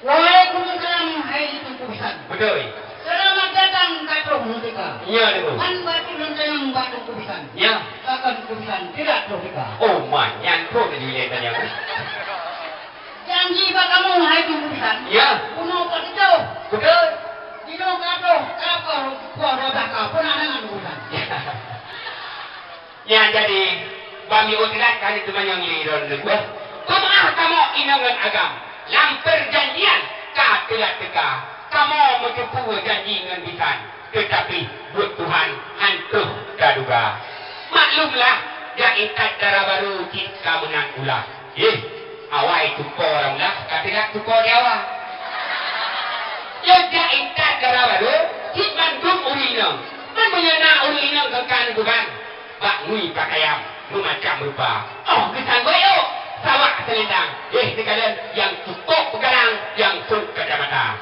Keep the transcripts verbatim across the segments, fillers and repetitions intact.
Waalaikumsalam, hai Teungku Bisan. Beutôi. Seulamat datang ka troh neuteuka. Nya, Teungku. Man batu lôn tanyong bak Teungku Bisan. Nya. Pakon Teungku Bisan tidak troh teuka? Oh, man, nyan troh laju ilèe tanyong. Janji bak kamoe, hai Teungku Bisan. Ya. Bunoe ka teujoh. Beutôi. Jinoe ka troh, ka troh, troh dua belas ka, peue na deungon Teungku Bisan? Nyan jadi, bami utelat kali teumanyong lé droeneuh. Peumeu'ah kamoe inong ngon agam. Lam peujanjian ka teulat teuka. Kamoe meuteupeue janji ngon bisan. Teutapi, buet Tuhan han troh taduga. Maklumlah, jak intat dara barô cit ka meunan ulah. Yeh, awai tupo lam lah, ka teulat tupo di awai. Lôn jak intat dara barô, cit mandum ureueng inong. Man meunyoe na ureueng inong keukan geuban, bak ngui pakaian meumacam rupa. Oh, geutanggôi ôk, sawak seulendang. Yeh, teukalon nyang cukôp peugalang, nyang sôk kacamata.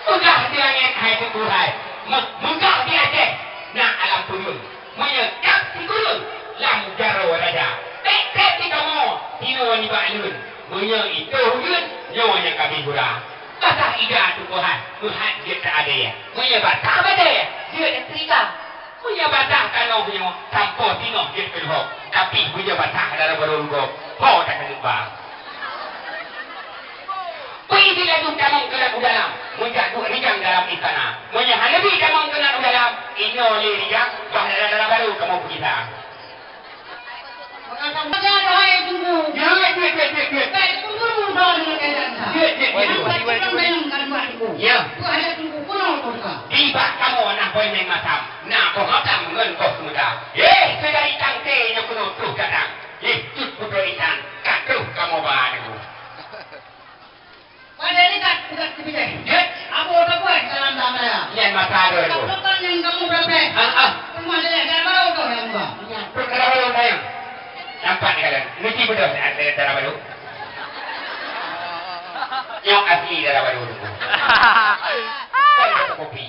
Peugah di langét hai Teungku hai, me-, meugah di Aceh, na alam puyueng. Meunyoe kab sikureueng lam jaroe raja, trép-trép di kamoe sinoe nibak lôn. Meunyoe itôh ulôn, nyoe nyang ka bri gura. Basah ija Teungku hai, meuhat jeuet teuadée. Meunyoe basah badée, jeuet teuseurika. Meunyoe basah tanoh nyoe, sampoe sinoe jeuet keunoe. Tapi meunyoe basah dara barô gob, ho takeuneuk ba. Bri dilaju tamong keunan u dalam, meujak duek rijang dalam istana. Meunyoe hana bri tamong keunan u dalam, inoe lé rijang, bah dara-dara barô kamoe peugisa. Jeuet, jeuet, jeuet, jeuet, jeuet. Jeuet, jeuet, jeuet, jeuet. Ya. Nibak kamoe na boh inong masam, na boh masam ngon boh seumeuta. Eh, seudari tangke nyoe keunoe troh datang. Eh, cut putroe intan, ka troh kamoe ba nyoe. Padahai ni kat, bukan kepijai. Jeuet. Apa orang buat dalam dalam raya? Nyan masa tu, Teungku. Kapal yang kamu berapa? Ah, ah. Rumah dia dah baru tu yang gua. Nyan, perkara baru sayang. Nampak ni kalian? Mesti betul saya ada dara barô. Nyoe asli dara barô, Teungku. Bukan fotokopi.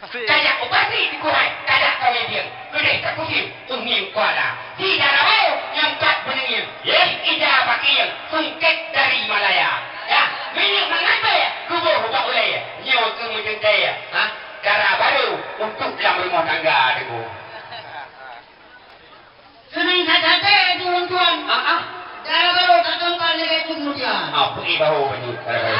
Tajak operasi dikuhai, tajak kawé bieng, keudeh takusim, umi kuala. Si dara barô nyang pat beuneungieng, yeh ija pakieng, sungkét dari Malaya. Ya, minyeuk mangat bèe, tuboh ubak ulèe, nyoe keu meuteuntèe, ha? Dara barô untuk lam rumoh tangga, Teungku. Seunang that até di ureueng tuan. Ah, ah. Dara barô ka tongkol lagèe cut mutia. Ah, peue bahô baju dara barô.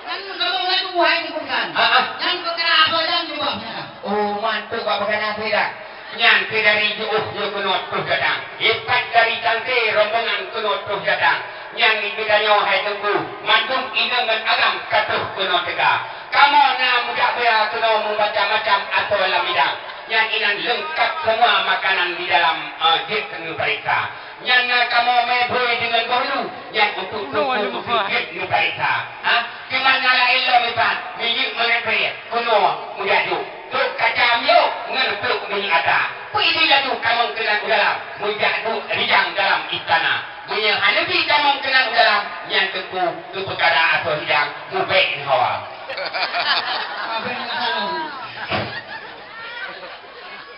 Nyan kamoe ngon tubuh hai dipeugah. Ah, ah. Nyan peukara asoe dan jubah meunyoe. Oh, mantöng bak peukara asoe dan. Nyan keu dari jiôh nyoe keunoe troh datang. Ipat dari tangke rombongan keunoe troh datang. Nyan geutanyoe hai Teungku, mandum inong ngon agam ka troh keunoe teuka. Kamoe na mujak beuya keunoe meumacam-macam asoe lam bidang. Nyan inan leungkap seumua makanan di dalam, eh, jeuet keu neupareksa. Nyan na kamoe mè bhôi deungon boh lu, nyan untuk tuku jeuet neupareksa. Ha? Teuma na laén lom ipat, minyeuk mangat bèe, keunoe mujak duek. Trok kaca miyueb ngon trok minyeuk ata. Peue laju kamoe keunan u dalam, mujak duek rijang dalam istana. Meunyoe hana bri tamong keunan u dalam, nyan teungku keu peukara asoe sidang mubèk hawa.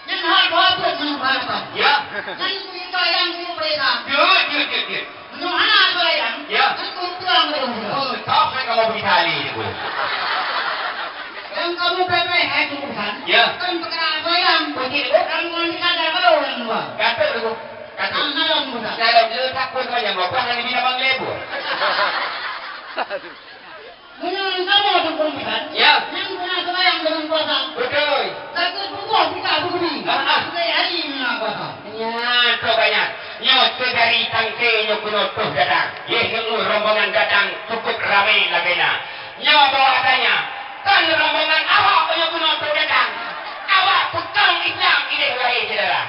Nyan hak dua peuet meunyoe bahasa. Ya. Nyan keu itu yang keu mereka. Jeuet, jeuet, jeuet, jeuet. Meunyoe hana asoe sidang, ya, nyan keu tuang mereka. Oh, tak saya kalau beri tali tu. Yang kamu pepeh hai tu bukan? Ya. Kan peukara asoe sidang. Betul. Kan bukan kita ada baru yang dua. Kata tu. Kata. Ah, malam bukan? Dalam dia takut banyak bapak hanya bina bang lebur. Meunyoe kamoe teungku bisan, ya, nyang peuna seumayang deungon puasa. Beutôi. Takot peuboh kita beugeudi. Ah, ah. Sebagai hari meunyoe puasa. Nyan, trok banyak. Nyoe seudari tangke nyoe keunoe troh datang. Yeh, nyoe rombongan datang cukup ramé lagèe na. Nyoe bahwasanya kon rombongan awak nyoe keunoe troh datang. Awak peukong Islam idéh wahé syedara.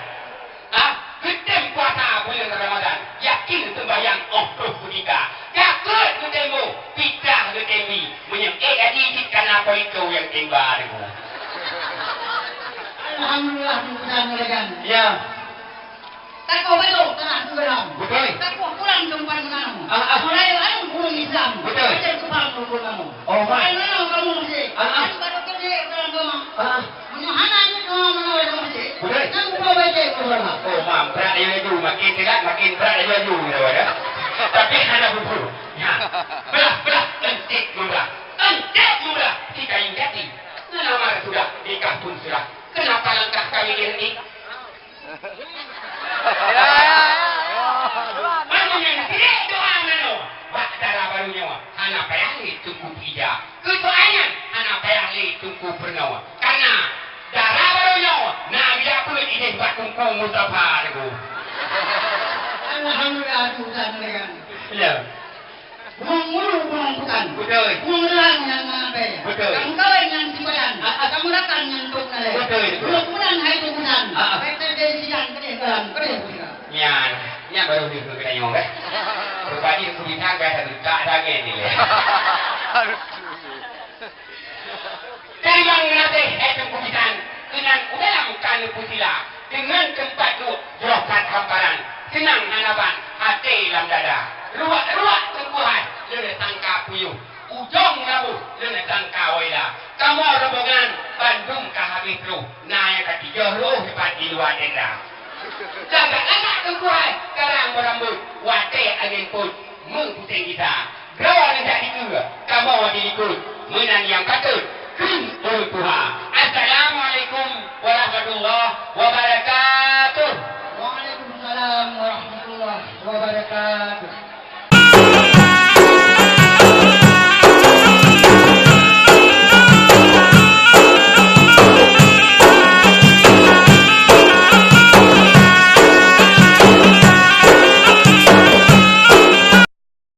Ah, geutem puasa buleuen Ramadan, yakin seumbahyang óh troh kutika. Takot geutem boh, pitrah geutem bi. Meunyoe ék haji cit kana po ikeu nyang tem ba deungoe. Alhamdulillah, mudah-mudahan. Ya. Takoh badoe tanah Tugeram. Beutôi. Takoh pulang teumpat meunanong. Ah, ah. Mulai ureueng Islam. Beutôi. Macam tu bang rukun kamu. Oh, baik. Mana kamu masjid? Ah, ah. Kan baru kerja dalam rumah. Ah, ah. Meunyoe hana jeuet keu manoe lam masjid, beutôi, nyan ubah bajèe Oh, mam, brat laju-laju, makin teulat, makin brat laju-laju, gitu, ya. Tapi hana bubu. Ya. Belah, belah, entik murah. Entik murah, si kayu jati. Ngelamar sudah, nikah pun sudah. Kenapa langkah kami dihenti? Ya, ya, ya, ya. Bangunyan direk doa nanoe. Bak dara barô nyoe, hana payah lé Teungku Ija. Keu soai nyan, hana payah lé Teungku Peurunoe. Karena dara barô nyoe na geujak peuet idéh bak Teungku Mustafa Teungku. Alhamdulillah, Tuhan dengan. Ya. Bunoe mulu bunoe bukan. Beutôi. Bunoe reulang nyang na abée. Beutôi. Kangkoi nyang sipadan. Ah, ah. Kameurakan nyang tôk nalée. Beutôi, beutôi. Bunoe keumudian hai tôk budan. Ah, ah. Hai teuh deh sidan keudeh garam, keudeh buda. Nyan, nyan barô deuh keu geutanyoe, eh. Rupajih keu bintang biasa buka dah ngen ni leh. Teurimong geunaséh, eh, Teungku Bisan, keunan u dalam ka neupeusila, deungon teumpat duek jroh that hamparan, seunang hana ban até lam dada. Ruak-ruak Teungku hai, lôn sangka puyôh, ujong laboh lôn sangka woe la. Kamoe rombongan bandum ka habéh troh, na nyang ka tijoh rôh dipat di luwa tenda. Lagak-lagak Teungku hai, karang meurambot, watée angén pôt, meupuséng gisa. Droeneuh jak dikeue, kamoe di likot, meunan nyang patôt kheun ureuëng tuha. Assalamualaikum warahmatullahi wabarakatuh. Waalaikumsalam warahmatullahi wabarakatuh.